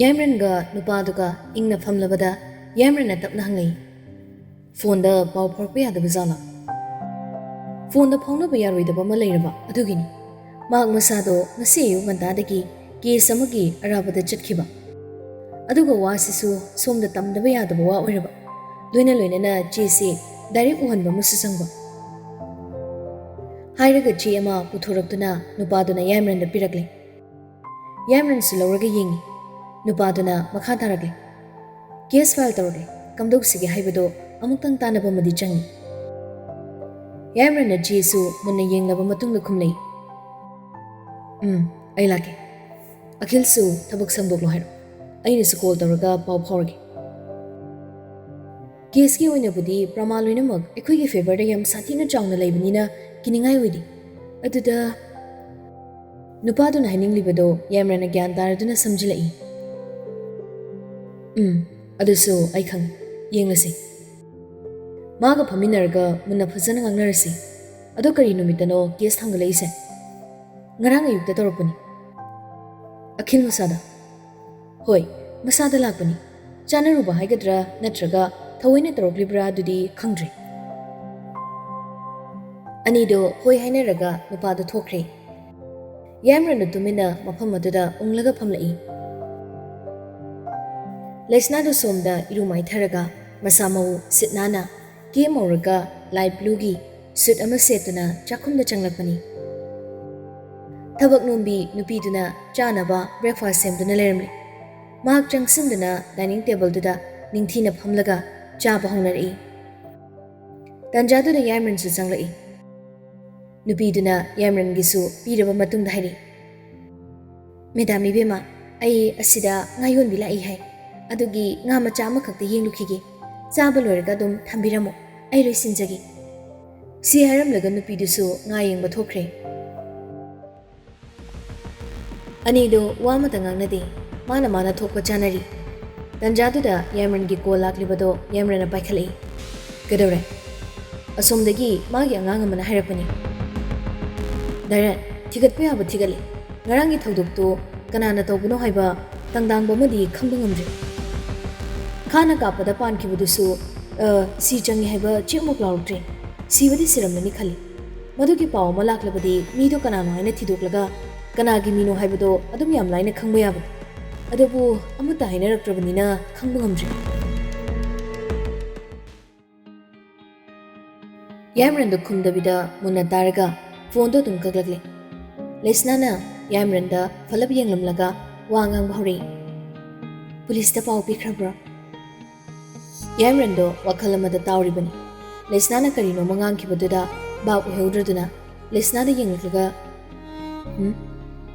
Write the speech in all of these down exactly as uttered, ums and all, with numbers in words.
ꯌꯥꯏꯃꯔꯟꯒ ꯅꯨꯄꯥꯗꯨꯒ ꯏꯪꯅ ꯐꯝꯂꯕꯗ ꯌꯥꯏꯃꯔꯟꯅ ꯇꯞꯅ ꯍꯪꯂꯛꯏ, "ꯐꯣꯟꯗ ꯄꯥꯎ ꯐꯥꯎꯔꯛꯄ ꯌꯥꯗꯕ ꯖꯥꯠꯂꯥ?" "ꯐꯣꯟꯗ ꯐꯥꯎꯅꯕ ꯌꯥꯔꯣꯏꯗꯕ ꯑꯃ ꯂꯩꯔꯕ ꯑꯗꯨꯒꯤꯅꯤ꯫ ꯃꯍꯥꯛ ꯃꯁꯥꯗꯣ ꯉꯁꯤ ꯑꯌꯨꯛ ꯉꯟꯇꯥꯗꯒꯤ ꯀꯦꯁ ꯑꯃꯒꯤ ꯑꯔꯥꯕꯗ ꯆꯠꯈꯤꯕ꯫ ꯑꯗꯨꯒ ꯋꯥꯁꯤꯁꯨ ꯁꯣꯝꯗ ꯇꯝꯗꯕ ꯌꯥꯗꯕ ꯋꯥ ꯑꯣꯏꯔꯕ꯫ ꯂꯣꯏꯅ ꯂꯣꯏꯅꯅ ꯆꯦꯁꯤ ꯗꯥꯏꯔꯦꯛ ꯎꯍꯟꯕ ꯑꯃꯁꯨ ꯆꯪꯕ꯫" ꯍꯥꯏꯔꯒ ꯆꯦ ꯑꯃ ꯄꯨꯊꯣꯔꯛꯇꯨꯅ ꯅꯨꯄꯥꯗꯨꯅ ꯌꯥꯏꯃꯔꯟꯗ ꯄꯤꯔꯛꯂꯦ꯫ ꯌꯥꯏꯃꯔꯟꯁꯨ ꯂꯧꯔꯒ ꯌꯦꯡꯉꯤ꯫ ꯅꯨꯄꯥꯗꯨꯅ ꯃꯈꯥ ꯇꯥꯔꯛꯂꯦ, "ꯀꯦꯁ ꯐꯥꯏꯜ ꯇꯧꯔꯒꯦ, ꯀꯝꯗꯧꯁꯤꯒꯦ ꯍꯥꯏꯕꯗꯣ ꯑꯃꯨꯛꯇꯪ ꯇꯥꯟꯅꯕ ꯑꯃꯗꯤ ꯆꯪꯉꯤ꯫" ꯌꯥꯏꯃꯔꯟꯅ ꯆꯦꯁꯨ ꯃꯨꯟꯅ ꯌꯦꯡꯂꯕ ꯃꯇꯨꯡꯗ ꯈꯨꯝꯂꯛꯏ, "ꯎꯝ, ꯑꯩ ꯂꯥꯛꯀꯦ꯫ ꯑꯈꯤꯜꯁꯨ ꯊꯕꯛ ꯁꯪꯗꯣꯛꯂꯣ ꯍꯥꯏꯔꯣ꯫ ꯑꯩꯅꯁꯨ ꯀꯣꯜ ꯇꯧꯔꯒ ꯄꯥꯎ ꯐꯥꯎꯔꯒꯦ꯫ ꯀꯦꯁꯀꯤ ꯑꯣꯏꯅꯕꯨꯗꯤ ꯄ꯭ꯔꯃꯥꯟ ꯂꯣꯏꯅꯃꯛ ꯑꯩꯈꯣꯏꯒꯤ ꯐꯦꯚꯔꯗ ꯌꯥꯝ ꯁꯥꯊꯤꯅ ꯆꯥꯎꯅ ꯂꯩꯕꯅꯤꯅ ꯀꯤꯅꯤꯡꯉꯥꯏ ꯑꯣꯏꯗꯦ꯫ ꯑꯗꯨꯗ," ꯅꯨꯄꯥꯗꯨꯅ ꯍꯥꯏꯅꯤꯡꯂꯤꯕꯗꯣ ꯌꯥꯏꯃꯔꯟꯅ ꯒ꯭ꯌꯥꯟ ꯇꯥꯔꯗꯨꯅ ꯁꯝꯖꯤꯜꯂꯛꯏ꯫ "ꯎꯝ, ꯑꯗꯨꯁꯨ ꯑꯩ ꯈꯪꯉꯤ꯫ ꯌꯦꯡꯂꯁꯤ꯫ ꯃꯥꯒ ꯐꯝꯃꯤꯟꯅꯔꯒ ꯃꯨꯟꯅ ꯐꯖꯅ ꯉꯥꯡꯅꯔꯁꯤ꯫ ꯑꯗꯣ ꯀꯔꯤ ꯅꯨꯃꯤꯠꯇꯅꯣ ꯀꯦꯁ ꯊꯥꯡꯒꯠꯂꯛꯏꯁꯦ?" "ꯉꯔꯥꯡ ꯑꯌꯨꯛꯇ ꯇꯧꯔꯛꯄꯅꯤ꯫" "ꯑꯈꯤꯜ ꯃꯁꯥꯗ?" "ꯍꯣꯏ, ꯃꯁꯥꯗ ꯂꯥꯛꯄꯅꯤ꯫ ꯆꯥꯅꯔꯨꯕ ꯍꯥꯏꯒꯗ꯭ꯔꯥ ꯅꯠꯇ꯭ꯔꯒ ꯊꯑꯣꯏꯅ ꯇꯧꯔꯛꯂꯤꯕ꯭ꯔꯥ ꯑꯗꯨꯗꯤ ꯈꯪꯗ꯭ꯔꯦ꯫" ꯑꯅꯤꯗꯣ ꯍꯣꯏ ꯍꯥꯏꯅꯔꯒ ꯅꯨꯄꯥꯗꯣ ꯊꯣꯛꯈ꯭ꯔꯦ꯫ ꯌꯥꯏꯃꯔꯟꯗꯨ ꯇꯨꯃꯤꯟꯅ ꯃꯐꯝ ꯑꯗꯨꯗ ꯎꯪꯂꯒ ꯐꯝꯂꯛꯏ꯫ ꯂꯩꯁꯅꯥꯗꯨ ꯁꯣꯝꯗ ꯏꯔꯨ ꯃꯥꯏꯊꯔꯒ ꯃꯁꯥ ꯃꯎ ꯁꯤꯠ ꯅꯥꯟꯅ ꯀꯦꯝ ꯍꯧꯔꯒ ꯂꯥꯏꯠ ꯕ꯭ꯂꯨꯒꯤ ꯁꯨꯠ ꯑꯃ ꯁꯦꯠꯇꯨꯅ ꯆꯥꯛꯈꯨꯝꯗ ꯆꯪꯂꯛꯄꯅꯤ꯫ ꯊꯕꯛ ꯅꯣꯝꯕꯤ ꯅꯨꯄꯤꯗꯨꯅ ꯆꯥꯅꯕ ꯕ꯭ꯔꯦꯛꯐꯥꯁ ꯁꯦꯝꯗꯨꯅ ꯂꯩꯔꯝꯂꯦ꯫ ꯃꯍꯥꯛ ꯆꯪꯁꯤꯟꯗꯨꯅ ꯗꯥꯏꯅꯤꯡ ꯇꯦꯕꯜꯗꯨꯗ ꯅꯤꯡꯊꯤꯅ ꯐꯝꯂꯒ ꯆꯥꯕ ꯍꯧꯅꯔꯛꯏ꯫ ꯇꯟꯖꯥꯗꯨꯗ ꯌꯥꯏꯃꯔꯟꯁꯨ ꯆꯪꯂꯛꯏ꯫ ꯅꯨꯄꯤꯗꯨꯅ ꯌꯥꯏꯃꯔꯟꯒꯤꯁꯨ ꯄꯤꯔꯕ ꯃꯇꯨꯡꯗ ꯍꯥꯏꯔꯛꯏ, "ꯃꯦꯗꯥꯝ ꯏꯕꯦꯝꯃ, ꯑꯩ ꯑꯁꯤꯗ ꯉꯥ ꯌꯣꯟꯕꯤ ꯂꯥꯛꯏ ꯍꯥꯏ꯫ ꯑꯗꯨꯒꯤ ꯉꯥ ꯃꯆꯥ ꯑꯃꯈꯛꯇ ꯌꯦꯡꯂꯨꯈꯤꯒꯦ꯫ ꯆꯥꯕ ꯂꯣꯏꯔꯒ ꯑꯗꯨꯝ ꯊꯝꯕꯤꯔꯝꯃꯣ, ꯑꯩ ꯂꯣꯏꯁꯤꯟꯖꯒꯦ꯫" ꯁꯤ ꯍꯥꯏꯔꯝꯂꯒ ꯅꯨꯄꯤꯗꯨꯁꯨ ꯉꯥ ꯌꯦꯡꯕ ꯊꯣꯛꯈ꯭ꯔꯦ꯫ ꯑꯅꯤꯗꯣ ꯋꯥ ꯑꯃꯇ ꯉꯥꯡꯅꯗꯦ꯫ ꯃꯥꯅ ꯃꯥꯅ ꯊꯣꯛꯄ ꯆꯥꯅꯔꯤ꯫ ꯇꯟꯖꯥꯗꯨꯗ ꯌꯥꯏꯃꯔꯟꯒꯤ ꯀꯣꯜ ꯂꯥꯛꯂꯤꯕꯗꯣ ꯌꯥꯏꯃꯔꯟꯅ ꯄꯥꯏꯈꯠꯂꯛꯏ꯫ "ꯀꯩꯗꯧꯔꯦ?" "ꯑꯁꯣꯝꯗꯒꯤ ꯃꯥꯒꯤ ꯑꯉꯥꯡ ꯑꯃꯅ ꯍꯥꯏꯔꯛꯄꯅꯤ꯫" "ꯗꯥꯏꯔꯟ, ꯊꯤꯒꯠꯄ ꯌꯥꯕ ꯊꯤꯒꯠꯂꯤ꯫ ꯉꯔꯥꯡꯒꯤ ꯊꯧꯗꯣꯛꯇꯨ ꯀꯅꯥꯅ ꯇꯧꯕꯅꯣ ꯍꯥꯏꯕ ꯇꯪꯗꯥꯡꯕ ꯑꯃꯗꯤ ꯈꯪꯕ ꯉꯝꯗ꯭ꯔꯤ꯫ ꯈꯥꯅ ꯀꯥꯞꯄꯗ ꯄꯥꯟꯈꯤꯕꯗꯨꯁꯨ, ꯑ, ꯁꯤ ꯆꯪꯉꯤ ꯍꯥꯏꯕ ꯆꯦꯛꯃꯨꯛ ꯂꯥꯎꯔꯛꯇ꯭ꯔꯦ꯫ ꯁꯤꯕꯗꯤ ꯁꯤꯔꯝꯂꯅꯤ ꯈꯜꯂꯤ꯫ ꯃꯗꯨꯒꯤ ꯄꯥꯎ ꯑꯃ ꯂꯥꯛꯂꯕꯗꯤ ꯃꯤꯗꯣ ꯀꯅꯥꯅꯣ ꯍꯥꯏꯅ ꯊꯤꯗꯣꯛꯂꯒ ꯀꯅꯥꯒꯤ ꯃꯤꯅꯣ ꯍꯥꯏꯕꯗꯣ ꯑꯗꯨꯝ ꯌꯥꯝ ꯂꯥꯏꯅ ꯈꯪꯕ ꯌꯥꯕ꯫ ꯑꯗꯨꯕꯨ ꯑꯃꯠꯇ ꯍꯥꯏꯅꯔꯛꯇ꯭ꯔꯕꯅꯤꯅ ꯈꯪꯕ ꯉꯝꯗ꯭ꯔꯤ꯫ ꯌꯥꯏꯃꯔꯟꯗꯣ ꯈꯨꯝꯗꯕꯤꯗ ꯃꯨꯟꯅ ꯇꯥꯔꯒ ꯐꯣꯟꯗꯣ ꯑꯗꯨꯝ ꯀꯛꯂꯛꯂꯦ꯫ ꯂꯩꯁꯅꯥꯅ ꯌꯥꯏꯃꯔꯟꯗ ꯐꯂꯞ ꯌꯦꯡꯂꯝꯂꯒ ꯋꯥ ꯉꯥꯡꯕ ꯍꯧꯔꯛꯏ꯫ "ꯄꯨꯂꯤꯁꯇ ꯄꯥꯎ ꯄꯤꯈ꯭ꯔꯕ꯭ꯔꯣ?" ꯌꯥꯏꯃꯔꯟꯗꯣ ꯋꯥꯈꯜ ꯑꯃꯗ ꯇꯥꯎꯔꯤꯕꯅꯤ꯫ ꯂꯩꯁꯅꯥꯅ ꯀꯔꯤꯅꯣꯃ ꯉꯥꯡꯈꯤꯕꯗꯨꯗ ꯚꯥꯞ ꯑꯣꯏꯍꯧꯗ꯭ꯔꯗꯨꯅ ꯂꯩꯁꯅꯥꯗ ꯌꯦꯡꯂꯛꯂꯒ, "ꯍꯨꯝ?"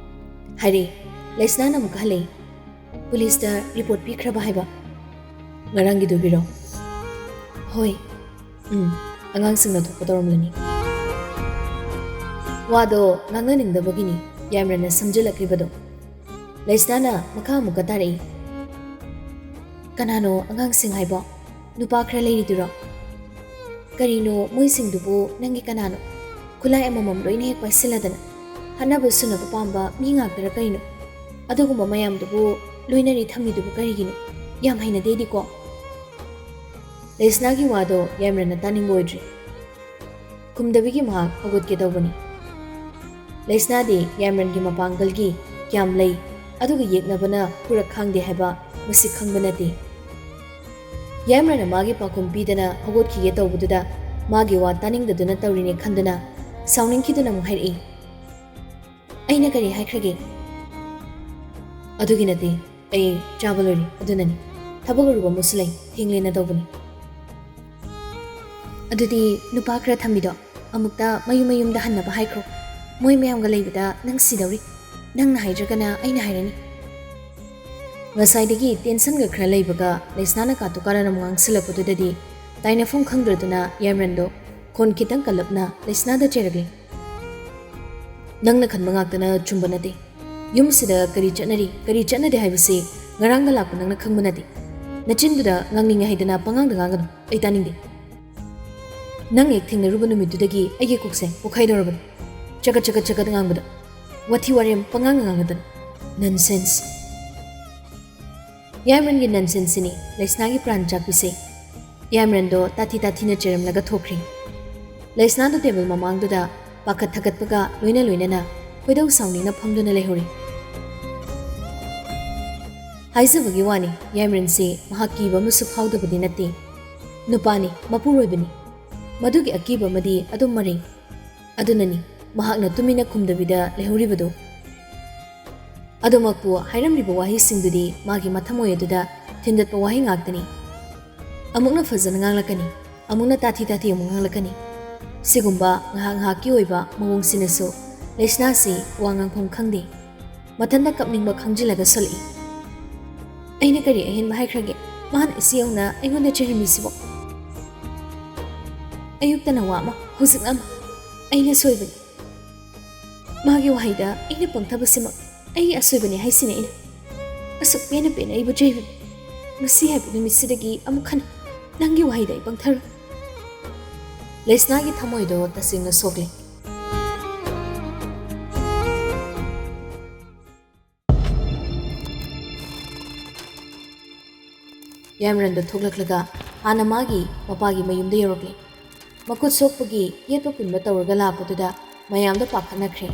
ꯍꯥꯏꯔꯛꯏ꯫ ꯂꯩꯁꯅꯥꯅ ꯑꯃꯨꯛꯀ ꯍꯜꯂꯛꯏ꯫ "ꯄꯨꯂꯤꯁꯇ ꯔꯤꯄꯣꯔꯠ ꯄꯤꯈ꯭ꯔꯕ ꯍꯥꯏꯕ?" "ꯉꯔꯥꯡꯒꯤꯗꯨꯒꯤꯔꯣ?" "ꯍꯣꯏ꯫ ꯎꯝ, ꯑꯉꯥꯡꯁꯤꯡꯅ ꯊꯣꯛꯄ ꯇꯧꯔꯝꯂꯅꯤ꯫" ꯋꯥꯗꯣ ꯉꯥꯡꯅꯅꯤꯡꯗꯕꯒꯤꯅꯤ ꯌꯥꯏꯃꯔꯟꯅ ꯁꯝꯖꯤꯜꯂꯛꯂꯤꯕꯗꯣ꯫ ꯂꯩꯁꯅꯥꯅ ꯃꯈꯥ ꯑꯃꯨꯛꯀ ꯇꯥꯔꯛꯏ꯫ "ꯀꯅꯥꯅꯣ ꯑꯉꯥꯡꯁꯤꯡ ꯍꯥꯏꯕꯣ? ꯅꯨꯄꯥ ꯈꯔ ꯂꯩꯔꯤꯗꯨꯔꯣ? ꯀꯔꯤꯅꯣ ꯃꯣꯏꯁꯤꯡꯗꯨꯕꯨ ꯅꯪꯒꯤ ꯀꯅꯥꯅꯣ? ꯈꯨꯠꯂꯥꯏ ꯑꯃꯃꯝ ꯂꯣꯏꯅ ꯍꯦꯛ ꯄꯥꯏꯁꯤꯜꯂꯗꯅ ꯍꯥꯠꯅꯕ ꯁꯨꯅꯕ ꯄꯥꯝꯕ ꯃꯤ ꯉꯥꯛꯇꯔ ꯀꯔꯤꯅꯣ? ꯑꯗꯨꯒꯨꯝꯕ ꯃꯌꯥꯝꯗꯨꯕꯨ ꯂꯣꯏꯅꯔꯤ ꯊꯝꯃꯤꯗꯨꯕꯨ ꯀꯔꯤꯒꯤꯅꯣ? ꯌꯥꯝ ꯍꯩꯅꯗꯦꯗꯤꯀꯣ꯫" ꯂꯩꯁꯅꯥꯒꯤ ꯋꯥꯗꯣ ꯌꯥꯏꯃꯔꯟꯅ ꯇꯥꯅꯤꯡꯕ ꯑꯣꯏꯗ꯭ꯔꯤ꯫ ꯈꯨꯝꯗꯕꯤꯒꯤ ꯃꯍꯥꯛ ꯍꯧꯒꯠꯀꯦ ꯇꯧꯕꯅꯤ꯫ ꯂꯩꯁꯅꯥꯗꯤ ꯌꯥꯏꯃꯔꯟꯒꯤ ꯃꯄꯥꯡꯒꯜꯒꯤ ꯀꯌꯥꯝ ꯂꯩ, ꯑꯗꯨꯒ ꯌꯦꯛꯅꯕꯅ ꯈꯨꯔꯛ ꯈꯥꯡꯗꯦ ꯍꯥꯏꯕ ꯃꯁꯤ ꯈꯪꯕ ꯅꯠꯇꯦ꯫ ꯌꯥꯏꯃꯔꯟꯅ ꯃꯥꯒꯤ ꯄꯥꯎꯈꯨꯝ ꯄꯤꯗꯅ ꯍꯧꯒꯠꯈꯤꯒꯦ ꯇꯧꯕꯗꯨꯗ ꯃꯥꯒꯤ ꯋꯥ ꯇꯥꯅꯤꯡꯗꯗꯨꯅ ꯇꯧꯔꯤꯅꯦ ꯈꯟꯗꯨꯅ ꯁꯥꯎꯅꯤꯡꯈꯤꯗꯨꯅ ꯑꯃꯨꯛ ꯍꯥꯏꯔꯛꯏ꯫ "ꯑꯩꯅ ꯀꯔꯤ ꯍꯥꯏꯈ꯭ꯔꯒꯦ?" "ꯑꯗꯨꯒꯤ ꯅꯠꯇꯦ, ꯑꯩ ꯆꯥꯕ ꯂꯣꯏꯔꯦ, ꯑꯗꯨꯅꯅꯤ꯫ ꯊꯕꯛ ꯑꯔꯨꯕ ꯑꯃꯁꯨ ꯂꯩ, ꯊꯦꯡꯂꯦꯅ ꯇꯧꯕꯅꯤ꯫" "ꯑꯗꯨꯗꯤ ꯅꯨꯄꯥ ꯈꯔ ꯊꯝꯃꯤꯗꯣ ꯑꯃꯨꯛꯇ ꯃꯌꯨꯝ ꯃꯌꯨꯝꯗ ꯍꯟꯅꯕ ꯍꯥꯏꯈ꯭ꯔꯣ꯫ ꯃꯣꯏ ꯃꯌꯥꯝꯒ ꯂꯩꯕꯗ ꯅꯪ ꯁꯤꯗꯧꯔꯤ꯫ ꯅꯪꯅ ꯍꯥꯏꯗ꯭ꯔꯒꯅ ꯑꯩꯅ ꯍꯥꯏꯔꯅꯤ꯫" ꯉꯁꯥꯏꯗꯒꯤ ꯇꯦꯟꯁꯟꯒ ꯈꯔ ꯂꯩꯕꯒ ꯂꯩꯁꯅꯥꯅ ꯀꯥꯇꯨ ꯀꯥꯔꯟ ꯑꯃꯨꯛ ꯉꯥꯡꯁꯤꯜꯂꯛꯄꯗꯨꯗꯗꯤ ꯇꯥꯏꯅꯐꯝ ꯈꯪꯗ꯭ꯔꯗꯨꯅ ꯌꯥꯏꯃꯔꯟꯗꯣ ꯈꯣꯟ ꯈꯤꯇꯪ ꯀꯜꯂꯞꯅ ꯂꯩꯁꯅꯥꯗ ꯆꯩꯔꯛꯂꯤ꯫ "ꯅꯪꯅ ꯈꯟꯕ ꯉꯥꯛꯇꯅ ꯆꯨꯝꯕ ꯅꯠꯇꯦ꯫ ꯌꯨꯝꯁꯤꯗ ꯀꯔꯤ ꯆꯠꯅꯔꯤ, ꯀꯔꯤ ꯆꯠꯅꯗꯦ ꯍꯥꯏꯕꯁꯤ ꯉꯔꯥꯡꯗ ꯂꯥꯛꯄ ꯅꯪꯅ ꯈꯪꯕ ꯅꯠꯇꯦ꯫ ꯅꯆꯤꯟꯗꯨꯗ ꯉꯥꯡꯅꯤꯡꯉꯦ ꯍꯥꯏꯗꯅ ꯄꯉꯥꯡꯗ ꯉꯥꯡꯒꯅꯨ, ꯑꯩ ꯇꯥꯅꯤꯡꯗꯦ꯫ ꯅꯪ ꯍꯦꯛ ꯊꯦꯡꯅꯔꯨꯕ ꯅꯨꯃꯤꯠꯇꯨꯗꯒꯤ ꯑꯩꯒꯤ ꯀꯣꯛꯁꯦ ꯄꯣꯛꯈꯥꯏꯗꯧꯔꯕꯅꯤ꯫ ꯆꯒꯠ ꯆꯒꯠ ꯆꯒꯠ ꯉꯥꯡꯕꯗ, ꯋꯥꯊꯤ ꯋꯥꯔꯦꯝ ꯄꯉꯥꯡ ꯉꯥꯡꯉꯗꯅ꯫ Nonsense!" ꯌꯥꯏꯃꯔꯟꯒꯤ ꯅꯟꯁꯦꯟꯁꯁꯤꯅꯤ ꯂꯩꯁꯅꯥꯒꯤ ꯄ꯭ꯔꯥꯟ ꯆꯥꯛꯄꯤꯁꯦ꯫ ꯌꯥꯏꯃꯔꯟꯗꯣ ꯇꯥꯊꯤ ꯇꯥꯊꯤꯅ ꯆꯩꯔꯝꯂꯒ ꯊꯣꯛꯈ꯭ꯔꯦ꯫ ꯂꯩꯁꯅꯥꯗꯣ ꯇꯦꯕꯜ ꯃꯃꯥꯡꯗꯨꯗ ꯄꯥꯈꯠ ꯊꯀꯠꯄꯒ ꯂꯣꯏꯅ ꯂꯣꯏꯅꯅ ꯈꯣꯏꯗꯧ ꯁꯥꯎꯅꯤꯡꯅ ꯐꯝꯗꯨꯅ ꯂꯩꯍꯧꯔꯤ꯫ ꯍꯥꯏꯖꯕꯒꯤ ꯋꯥꯅꯤ, ꯌꯥꯏꯃꯔꯟꯁꯤ ꯃꯍꯥꯛ ꯀꯤꯕ ꯑꯃꯁꯨ ꯐꯥꯎꯗꯕꯗꯤ ꯅꯠꯇꯦ꯫ ꯅꯨꯄꯥꯅꯤ, ꯃꯄꯨꯔꯣꯏꯕꯅꯤ꯫ ꯃꯗꯨꯒꯤ ꯑꯀꯤꯕ ꯑꯃꯗꯤ ꯑꯗꯨꯝ ꯃꯔꯩ꯫ ꯑꯗꯨꯅꯅꯤ ꯃꯍꯥꯛꯅ ꯇꯨꯃꯤꯟꯅ ꯈꯨꯝꯗꯕꯤꯗ ꯂꯩꯍꯧꯔꯤꯕꯗꯨ꯫ ꯑꯗꯨꯃꯛꯄꯨ ꯍꯥꯏꯔꯝꯂꯤꯕ ꯋꯥꯍꯩꯁꯤꯡꯗꯨꯗꯤ ꯃꯥꯒꯤ ꯃꯊꯃꯣꯏ ꯑꯗꯨꯗ ꯊꯤꯟꯗꯠꯄ ꯋꯥꯍꯩ ꯉꯥꯛꯇꯅꯤ꯫ ꯑꯃꯨꯛꯅ ꯐꯖꯅ ꯉꯥꯡꯂꯛꯀꯅꯤ, ꯑꯃꯨꯛꯅ ꯇꯥꯊꯤ ꯇꯥꯊꯤ ꯑꯃꯨꯛ ꯉꯥꯡꯂꯛꯀꯅꯤ꯫ ꯁꯤꯒꯨꯝꯕ ꯉꯥꯏꯍꯥꯛ ꯉꯥꯏꯍꯥꯛꯀꯤ ꯑꯣꯏꯕ ꯃꯑꯣꯡꯁꯤꯅꯁꯨ ꯂꯩꯁꯅꯥꯁꯤ ꯋꯥ ꯉꯥꯡꯐꯝ ꯈꯪꯗꯦ꯫ ꯃꯊꯟꯇ ꯀꯞꯅꯤꯡꯕ ꯈꯪꯖꯤꯜꯂꯒ ꯁꯣꯜꯂꯛꯏ꯫ ꯑꯩꯅ ꯀꯔꯤ ꯑꯍꯦꯟꯕ ꯍꯥꯏꯈ꯭ꯔꯒꯦ? ꯃꯥꯅ ꯏꯆꯦ ꯌꯧꯅ ꯑꯩꯉꯣꯟꯗ ꯆꯩꯔꯝꯃꯤꯁꯤꯕꯣ? ꯑꯌꯨꯛꯇꯅ ꯋꯥ ꯑꯃ, ꯍꯧꯖꯤꯛꯅ ꯑꯃ꯫ ꯑꯩꯅ ꯁꯣꯏꯕꯅꯤ꯫ ꯃꯥꯒꯤ ꯋꯥꯍꯩꯗ ꯑꯩꯅ ꯄꯪꯊꯕꯁꯤꯃꯛ ꯑꯩꯒꯤ ꯑꯁꯣꯏꯕꯅꯤ ꯍꯥꯏꯁꯤꯅꯤ ꯑꯩꯅ꯫ ꯑꯁꯨꯛ ꯄꯦꯟꯅ ꯄꯦꯟꯅ ꯑꯩꯕꯨ ꯆꯩꯕꯤ꯫ ꯉꯁꯤ ꯍꯥꯏꯕ ꯅꯨꯃꯤꯠꯁꯤꯗꯒꯤ ꯑꯃꯨꯛ ꯍꯟꯅ ꯅꯪꯒꯤ ꯋꯥꯍꯩꯗ ꯑꯩ ꯄꯪꯊꯔꯣꯏ꯫ ꯂꯩꯁꯅꯥꯒꯤ ꯊꯃꯣꯏꯗꯣ ꯇꯁꯦꯡꯅ ꯁꯣꯛꯂꯦ꯫ ꯌꯥꯏꯃꯔꯟꯗꯣ ꯊꯣꯛꯂꯛꯂꯒ ꯍꯥꯟꯅ ꯃꯥꯒꯤ ꯃꯄꯥꯒꯤ ꯃꯌꯨꯝꯗ ꯌꯧꯔꯛꯂꯦ꯫ ꯃꯈꯨꯠ ꯁꯣꯛꯄꯒꯤ ꯌꯦꯠꯄ ꯄꯨꯟꯕ ꯇꯧꯔꯒ ꯂꯥꯛꯄꯗꯨꯗ ꯃꯌꯥꯝꯗꯣ ꯄꯥꯈꯠꯅꯈ꯭ꯔꯦ꯫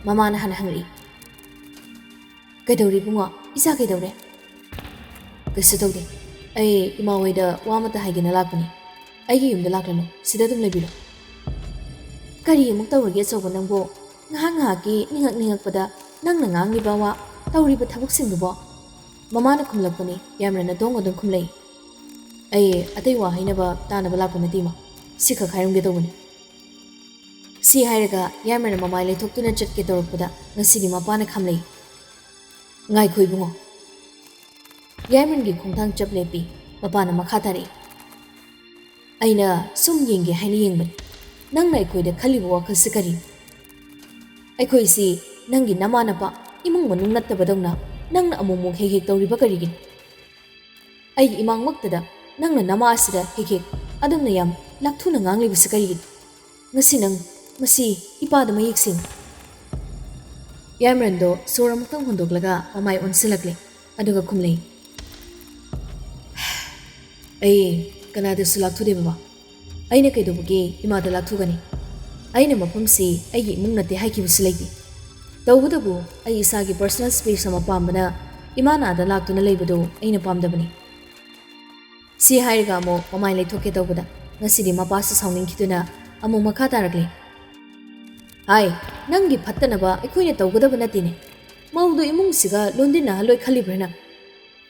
ꯃꯃꯥꯅ ꯍꯥꯟꯅ ꯍꯪꯂꯛꯏ, "ꯀꯩꯗꯧꯔꯤ ꯏꯕꯨꯡꯉꯣ? ꯏꯆꯥ ꯀꯩꯗꯧꯔꯦ?" "ꯀꯩꯁꯨ ꯇꯧꯗꯦ꯫ ꯑꯩ ꯏꯃꯥ ꯍꯣꯏꯗ ꯋꯥ ꯑꯃꯇ ꯍꯥꯏꯒꯦꯅ ꯂꯥꯛꯄꯅꯤ꯫ ꯑꯩꯒꯤ ꯌꯨꯝꯗ ꯂꯥꯛꯂꯅꯨ, ꯁꯤꯗ ꯑꯗꯨꯝ ꯂꯩꯕꯤꯔꯣ꯫" "ꯀꯔꯤ ꯑꯃꯨꯛ ꯇꯧꯔꯒꯦ ꯑꯆꯧꯕ ꯅꯪꯕꯣ? ꯉꯥꯏꯍꯥꯛ ꯉꯥꯏꯍꯥꯛꯀꯤ ꯅꯤꯡꯉꯛ ꯅꯤꯡꯉꯛꯄꯗ ꯅꯪꯅ ꯉꯥꯡꯂꯤꯕ ꯋꯥ, ꯇꯧꯔꯤꯕ ꯊꯕꯛꯁꯤꯡꯗꯨꯕꯣ?" ꯃꯃꯥꯅ ꯈꯨꯝꯂꯛꯄꯅꯤ꯫ ꯌꯥꯏꯃꯔꯟꯅ ꯗꯣꯡ ꯑꯗꯨꯝ ꯈꯨꯝꯂꯛꯏ꯫ "ꯑꯩ ꯑꯇꯩ ꯋꯥ ꯍꯥꯏꯅꯕ ꯇꯥꯅꯕ ꯂꯥꯛꯄ ꯅꯠꯇꯦ ꯏꯃꯥ꯫ ꯁꯤꯈꯛ ꯍꯥꯏꯔꯝꯒꯦ ꯇꯧꯕꯅꯤ꯫" ꯁꯤ ꯍꯥꯏꯔꯒ ꯌꯥꯏꯃꯔꯟꯅ ꯃꯃꯥꯏ ꯂꯩꯊꯣꯛꯇꯨꯅ ꯆꯠꯀꯦ ꯇꯧꯔꯛꯄꯗ ꯉꯁꯤꯗꯤ ꯃꯄꯥꯅ ꯈꯥꯝꯂꯛꯏ꯫ "ꯉꯥꯏꯈꯣ ꯏꯕꯨꯡꯉꯣ꯫" ꯌꯥꯏꯃꯔꯟꯒꯤ ꯈꯣꯡꯊꯥꯡ ꯆꯞ ꯂꯦꯞꯄꯤ꯫ ꯃꯄꯥꯅ ꯃꯈꯥ ꯇꯥꯔꯛꯏ, "ꯑꯩꯅ ꯁꯨꯝ ꯌꯦꯡꯒꯦ ꯍꯥꯏꯅ ꯌꯦꯡꯕꯅꯤ꯫ ꯅꯪꯅ ꯑꯩꯈꯣꯏꯗ ꯈꯜꯂꯤꯕ ꯋꯥꯈꯜꯁꯤ ꯀꯔꯤꯅꯣ? ꯑꯩꯈꯣꯏꯁꯤ ꯅꯪꯒꯤ ꯅꯃꯥ ꯅꯄꯥ, ꯏꯃꯨꯡ ꯃꯅꯨꯡ ꯅꯠꯇꯕꯗꯧꯅ ꯅꯪꯅ ꯑꯃꯨꯛ ꯑꯃꯨꯛ ꯍꯦꯛ ꯍꯦꯛ ꯇꯧꯔꯤꯕ ꯀꯔꯤꯒꯤꯅꯣ? ꯑꯩꯒꯤ ꯏꯃꯥꯡꯃꯛꯇꯗ ꯅꯪꯅ ꯅꯃꯥ ꯑꯁꯤꯗ ꯍꯦꯛ ꯍꯦꯛ ꯑꯗꯨꯝꯅ ꯌꯥꯝ ꯂꯥꯛꯊꯨꯅ ꯉꯥꯡꯂꯤꯕꯁꯤ ꯀꯔꯤꯒꯤꯅꯣ? ꯉꯁꯤ ꯅꯪ ꯃꯁꯤ ꯏꯄꯥꯗ ꯃꯌꯦꯛ ꯁꯦꯡꯅ꯫" ꯌꯥꯏꯃꯔꯟꯗꯣ ꯁꯣꯔ ꯑꯃꯨꯛꯇꯪ ꯍꯣꯟꯗꯣꯛꯂꯒ ꯃꯃꯥꯏ ꯑꯣꯟꯁꯤꯜꯂꯛꯂꯦ꯫ ꯑꯗꯨꯒ ꯈꯨꯝꯂꯩ, ꯑꯩ ꯀꯅꯥꯗꯁꯨ ꯂꯥꯛꯊꯨꯗꯦ ꯕꯕꯥ꯫ ꯑꯩꯅ ꯀꯩꯗꯧꯕꯒꯤ ꯏꯃꯥꯗ ꯂꯥꯛꯊꯨꯒꯅꯤ? ꯑꯩꯅ ꯃꯐꯝꯁꯤ ꯑꯩꯒꯤ ꯏꯃꯨꯡ ꯅꯠꯇꯦ ꯍꯥꯏꯈꯤꯕꯁꯨ ꯂꯩꯇꯦ꯫ ꯇꯧꯕꯇꯕꯨ ꯑꯩ ꯏꯁꯥꯒꯤ personal space ꯑꯃ ꯄꯥꯝꯕꯅ ꯏꯃꯥꯅ ꯑꯥꯗ ꯂꯥꯛꯇꯨꯅ ꯂꯩꯕꯗꯨ ꯑꯩꯅ ꯄꯥꯝꯗꯕꯅꯤ꯫ ꯁꯤ ꯍꯥꯏꯔꯒ ꯑꯃꯨꯛ ꯃꯃꯥꯏ ꯂꯩꯊꯣꯛꯀꯦ ꯇꯧꯕꯗ ꯉꯁꯤꯗꯤ ꯃꯄꯥꯁꯨ ꯁꯥꯎꯅꯤꯡꯈꯤꯗꯨꯅ ꯑꯃꯨꯛ ꯃꯈꯥ ꯇꯥꯔꯛꯂꯦ꯫ ꯍꯥꯏ, ꯅꯪꯒꯤ ꯐꯠꯇꯅꯕ ꯑꯩꯈꯣꯏꯅ ꯇꯧꯒꯗꯕ ꯅꯠꯇꯦꯅꯦ꯫ ꯃꯧꯗꯨ ꯏꯃꯨꯡꯁꯤꯒ ꯂꯣꯟꯗꯤꯟꯅꯍꯜꯂꯣꯏ ꯈꯜꯂꯤꯕ꯭ꯔꯥ ꯅꯪ?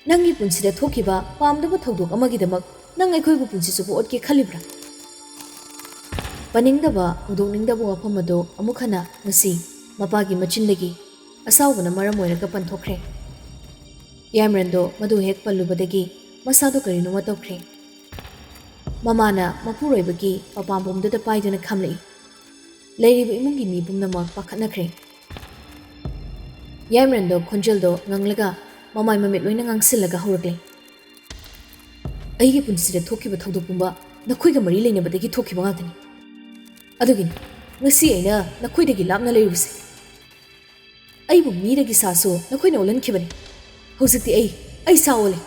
ꯅꯪꯒꯤ ꯄꯨꯟꯁꯤꯗ ꯊꯣꯛꯈꯤꯕ ꯄꯥꯝꯗꯕ ꯊꯧꯗꯣꯛ ꯑꯃꯒꯤꯗꯃꯛ ꯅꯪ ꯑꯩꯈꯣꯏꯕꯨ ꯄꯨꯟꯁꯤ ꯆꯨꯞꯄ ꯑꯣꯠꯀꯦ ꯈꯜꯂꯤꯕ꯭ꯔꯥ? ꯄꯟꯅꯤꯡꯗꯕ, ꯍꯧꯗꯣꯛꯅꯤꯡꯗꯕ ꯋꯥꯐꯝ ꯑꯗꯨ ꯑꯃꯨꯛ ꯍꯟꯅ ꯉꯁꯤ ꯃꯄꯥꯒꯤ ꯃꯆꯤꯟꯗꯒꯤ ꯑꯁꯥꯎꯕꯅ ꯃꯔꯝ ꯑꯣꯏꯔꯒ ꯄꯟꯊꯣꯛꯈ꯭ꯔꯦ꯫ ꯌꯥꯏꯃꯔꯟꯗꯣ ꯃꯗꯨ ꯍꯦꯛ ꯄꯜꯂꯨꯕꯗꯒꯤ ꯃꯁꯥꯗꯣ ꯀꯔꯤꯅꯣꯃ ꯇꯧꯈ꯭ꯔꯦ꯫ ꯃꯃꯥꯅ ꯃꯄꯨꯔꯣꯏꯕꯒꯤ ꯃꯄꯥꯝꯕꯣꯝꯗꯨꯗ ꯄꯥꯏꯗꯨꯅ ꯈꯥꯝꯂꯛꯏ꯫ ꯂꯩꯔꯤꯕ ꯏꯃꯨꯡꯒꯤ ꯃꯤ ꯄꯨꯝꯅꯃꯛ ꯄꯥꯈꯠꯅꯈ꯭ꯔꯦ꯫ ꯌꯥꯏꯃꯔꯟꯗꯣ ꯈꯣꯟꯖꯦꯜꯗꯣ ꯉꯪꯂꯒ ꯃꯃꯥꯏ ꯃꯃꯤꯠ ꯂꯣꯏꯅ ꯉꯥꯡꯁꯤꯜꯂꯒ ꯍꯧꯔꯛꯂꯦ꯫ ꯑꯩꯒꯤ ꯄꯨꯟꯁꯤꯗ ꯊꯣꯛꯈꯤꯕ ꯊꯧꯗꯣꯛ ꯄꯨꯝꯕ ꯅꯈꯣꯏꯒ ꯃꯔꯤ ꯂꯩꯅꯕꯗꯒꯤ ꯊꯣꯛꯈꯤꯕ ꯉꯥꯛꯇꯅꯤ꯫ ꯑꯗꯨꯒꯤꯅꯤ ꯉꯁꯤ ꯑꯩꯅ ꯅꯈꯣꯏꯗꯒꯤ ꯂꯥꯞꯅ ꯂꯩꯔꯤꯕꯁꯦ꯫ ꯑꯩꯕꯨ ꯃꯤꯗꯒꯤ ꯁꯥꯁꯨ ꯅꯈꯣꯏꯅ ꯑꯣꯜꯍꯟꯈꯤꯕꯅꯤ꯫ ꯍꯧꯖꯤꯛꯇꯤ ꯑꯩ, ꯑꯩ ꯁꯥ ꯑꯣꯜꯂꯦ꯫